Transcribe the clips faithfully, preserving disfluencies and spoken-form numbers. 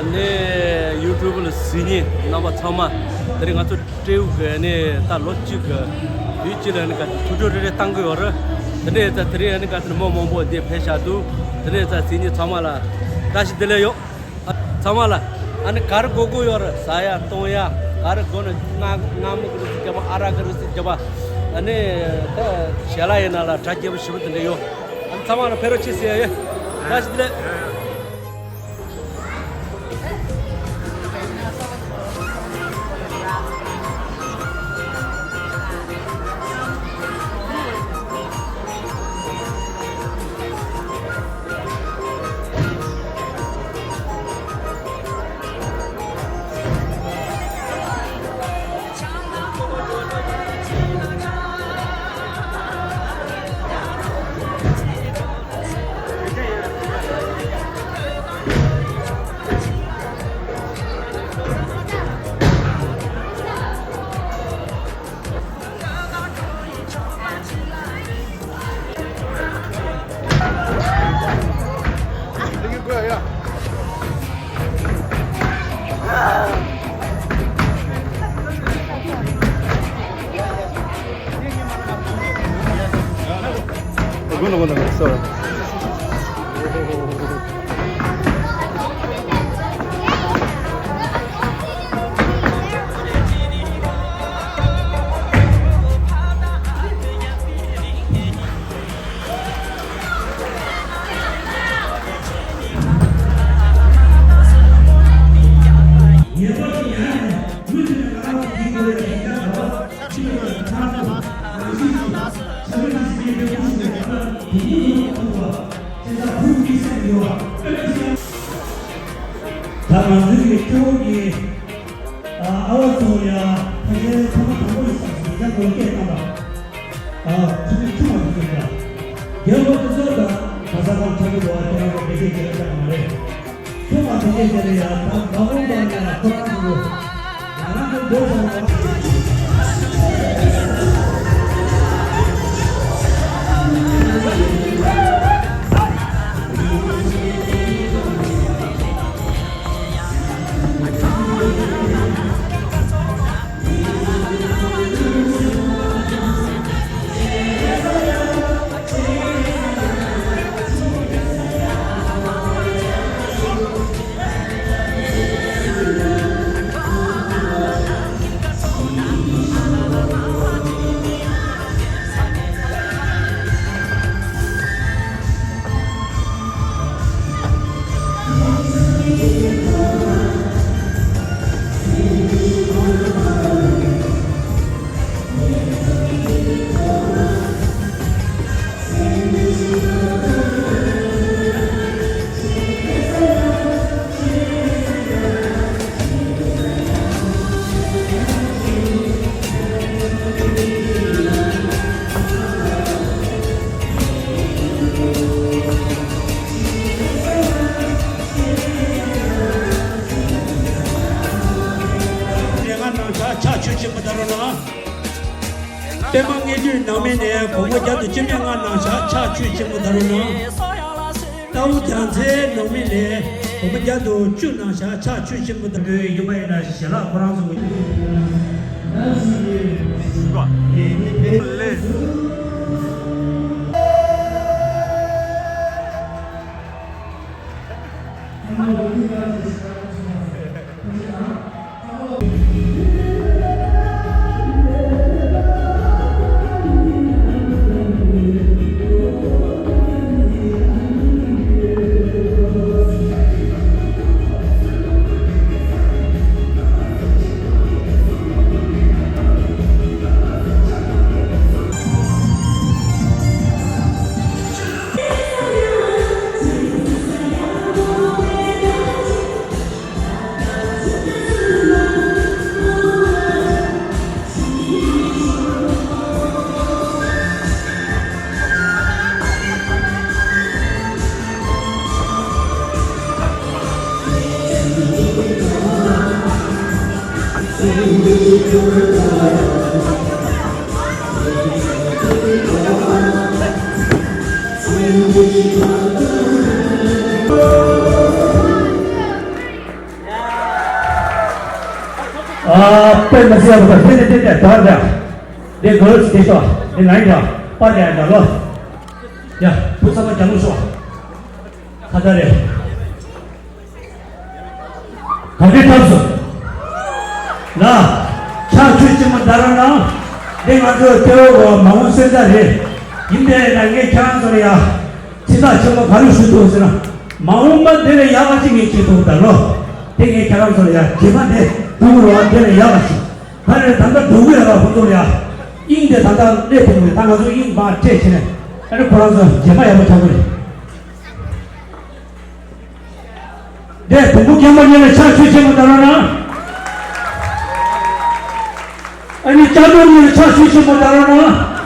ནས་ཡུ་ཊུབ་ལ་གཟིགས་མཁན་རྣམ་པ་ཚང་མ། དེ་རིང་ང་ཚོ་སྤྲེའུ་གི་ནས་ད་ལོ་གཅིག་གི་དུས་གཅིག་ལ་ནི་ག་ཐུགས་སྤྲོ་རེ་རེ་བཏང་གི་ཡོད་རེད། དེ་འདྲའི་ད་དེ་རིང་ནི་ག་ཚོད་མི་མང་པོ་འདིར་ཕེབས་བཞག་འདུག་དེ་འདྲའི་ད་གཟིགས་མཁན་ཚང་མ་ལ་བཀྲ་ཤིས་བདེ་ལེགས་ཡོད། ཚང་མ་ལ་ཨ་ནི་ག་རེ་དགོས་དགོས་ཡོད་རེད། ཟ་ཡ་འཐུང་ཡ་ག་རེ་དགོས་ན་མངར་མངར་མོ་གི་རིགས་ཅིག་རྒྱབ་པ། ཨ་རག་གི་རིགས་ཅིག་རྒྱབ་པ། ཨ་ནི་ད་ཞལ་ལག་ཡིན་ན་ལ་གྲ་རྒྱས་པོ་ཞེ་པོ་དེ་འདྲ་ཡོད། ཨ་ནི་ཚང་མ་ལ་ཕེབས་རོགས་བྱེད་ཟེར་ཡ་ཡོད། བཀྲ་ཤིས་བདེ་ལེགས། ད་ང་ཚོའི་སྤྲེའུ་གི་ཨ་བ་ཚོ་ཡ་ཕ་གིའི་ཐོག་མ་དང་པོ་ཡི་སྐབས་སུ་ཡ་གོ་སྐད་བཏང་བ། ཨ་ཆུ་ཚོད་ཆུང་བ་དེ་ཚོ་ཡ། རྒྱལ་པོ་དེ་ཚོ་དང་ག་ས་གང་ཐག་གི་འགྲོ་བ་དེ་རང་གི་བདེ་སྐྱིད་ཀྱི་ལ་ཆགས་མ་རེད། ཁྱོད་མ་དེ་སྐད་ཆ་རེད་ཡ། ད་མ་འོངས་པ་ཡ་ཁོ་རང་ཚོ་ང་རང་གི་མགོ་ཚོ་ལྔ་ནང་བཞག་ཕྱག་མཆོད་ཆེན་པོ་ད་རུང་ན། པདྨ་དངོས་གྲུབ་ནང་མི་ནས་སྒོར་མོ་བརྒྱ་དང་བཅུ་མེད་ལྔ་ནང་བཞག་ཕྱག་མཆོད་ཆེན་པོ་ད་རུང་ན། རྟའུ་རྒྱལ་མཚན་ནང་མི་ནས་སྒོར་མོ་བརྒྱ་དང་བཅུ་ནང་བཞག་ཕྱག་མཆོད་ཆེན་པོ་ད་རུང་། ཡོད་པ་ཡིན་ན་ཞལ་ལག་ཁོ་རང་ཚོ་གི། ཨ། དཔེ་མི་སྲིད་ཡག་པོ་འདུག་དེ་དེ་དེ་དེ་དོར་དེ། དེ་གོ་ལ་ཚིག་དེ་ཤོག་དེ་ལན་དེ་པར་དེ་ཡང་འདྲ་ལོ། ཡ། བུ་ཚང་མ་རྒྱང་ལུགས་ཤོག་ཁ་བརྡ་རེད། ག་འདྲའི་ཐབས་སུ། ལ། ཕྱག་མཆོད་ཆེན་མོ་དར་རོ་ན། འདི་ང་ཚོའི་ཏེ་བོ་མ་འོངས་སེམས་ཐག་རེད། ཡིན་པས་ན་ངས་ཁྱེད་རང་ཚོ་ལ་ཡ། ཚིག་ཐག་ཆེན་མོ་ག་རེ་ཞུ་ཐུབ་ཟེར་ན། མ་འོངས་པ་འདི་ལས་ཡག་པ་ཅིག་ངས་བྱེད་ཐུབ་ད་ལོ། དེ་ངས་ཁྱེད་རང་ཚོ་ལ་ཡ་རྗེས་མ་འདི་འགྲོ་གི་རེད་བ། འདི་ལས་ཡག་པ་ཞིག་ག་རེ་ད་ལྟ་འགྲོ་གི་ཡོད་པ་ཁོ་ཚོ་ལ་ཡ། དབྱིངས་དེ་ད་ལྟ་སླེབས་ཐུབ་མེད། ད་ང་ཚོ་དབྱིངས་མར་སྤྲད་བྱས་ནས་ཨ་ནི་ཁོ་རང་ཚོ་རྗེས་མ་ཡག་པོ་ཆགས་ཀྱི་རེད། དེ་བོང་བུ་རྒན་པ་གཉིས་ལ་ཕྱག་མཆོད་ཆེན་པོ་དར་རོ་ན། ཨ་ནི་ལྕགས་སྒྲོག་གཉིས་ལ་ཕྱག་མཆོད་ཆེན་པོ་དར་རོ་ན།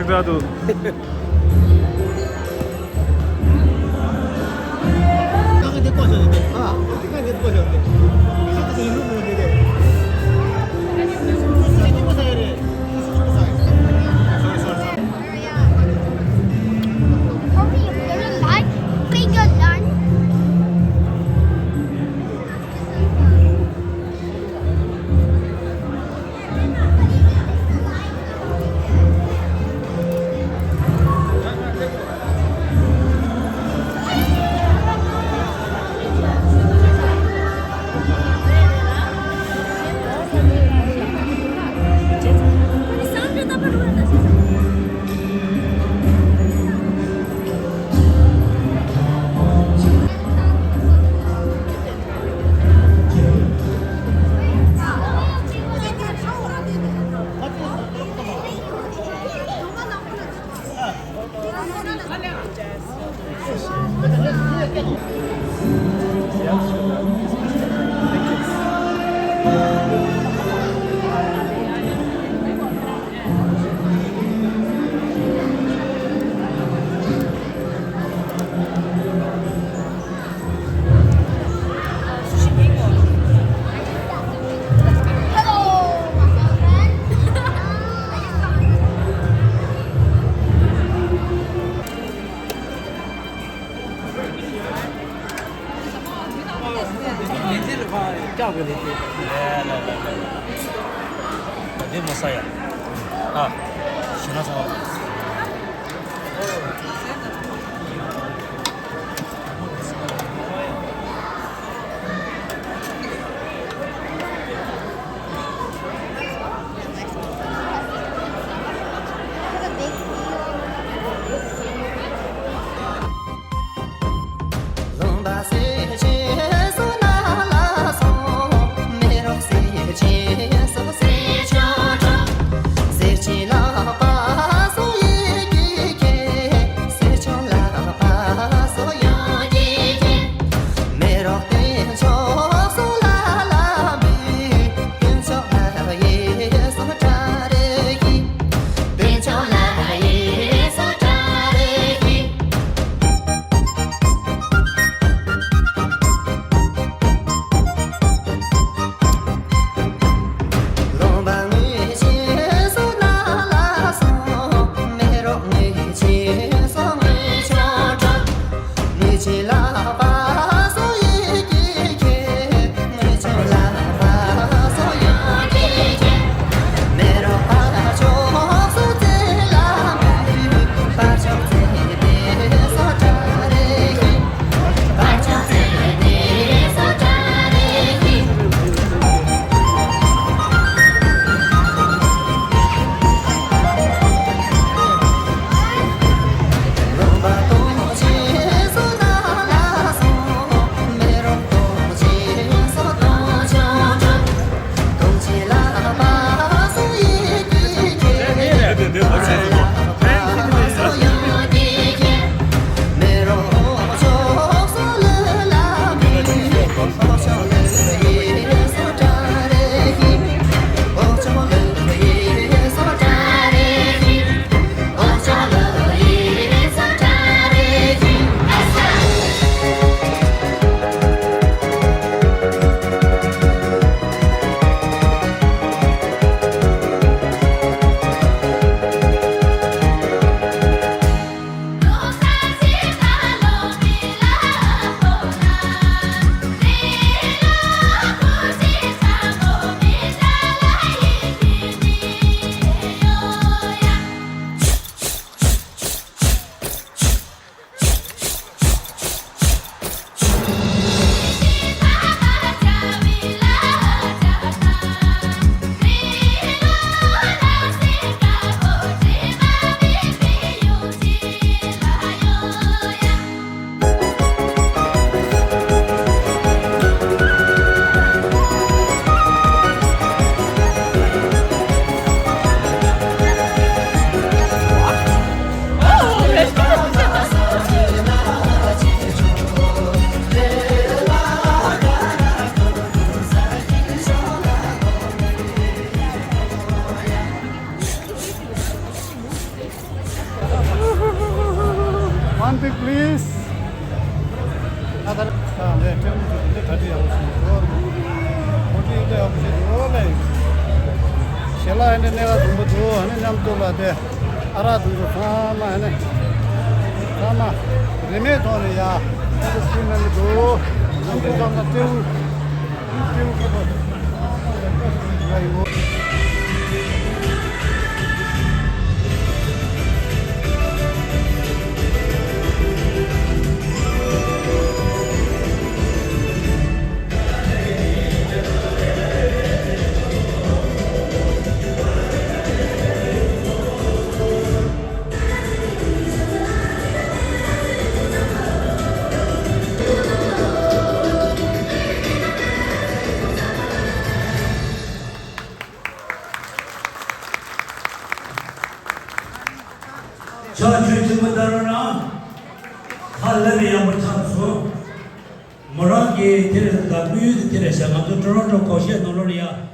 Obrigado. Sorry, sorry, sorry. Hurry, hurry, like, finger line. Please. ཨ་ད་ཨ་ལས་ཀྲེང་ཀྲེང་འདི་གྲ་སྒྲིག་ཡག་པོ་བྱུང་འདུག་གོ་སྒྲིག་འདི་ཡག་པོ་བྱས་འདུག་ལས། ཞལ་ལག་ཨ་ནི་སྣེ་ལ་དུམ་བུ་འདུག་ཨ་ནི་མཉམ་དུ་ལ་དེ་ཨ་རག་དུམ་བུ་ཚང་མ་ཨ་ནི་ཚང་མ་རིན་མེད་ཐོག་ནས་ཡ་ཨ་ནི་སུས་གནང་གི་འདུག་ཨ་ནི་ཚང་མ་སྤྲེའུ་སྤྲེའུ་ཁ་པར་ཡ་ཡོད། ཕྱག་མཆོད་ཆེན་པོ་ད་རུང་རང་ཁ་ལ་ནས་ཡག་པོ་ཆགས་སོང་། མོ་རང་གིས་དེར་ད་དམིགས་ཡུལ་དེ་དེ་རེད་ཤག་ང་ཚོ་ཊོ་རོན་ཊོ་གོ་ཤའི་ནང་ལོགས་ལ་ཡ་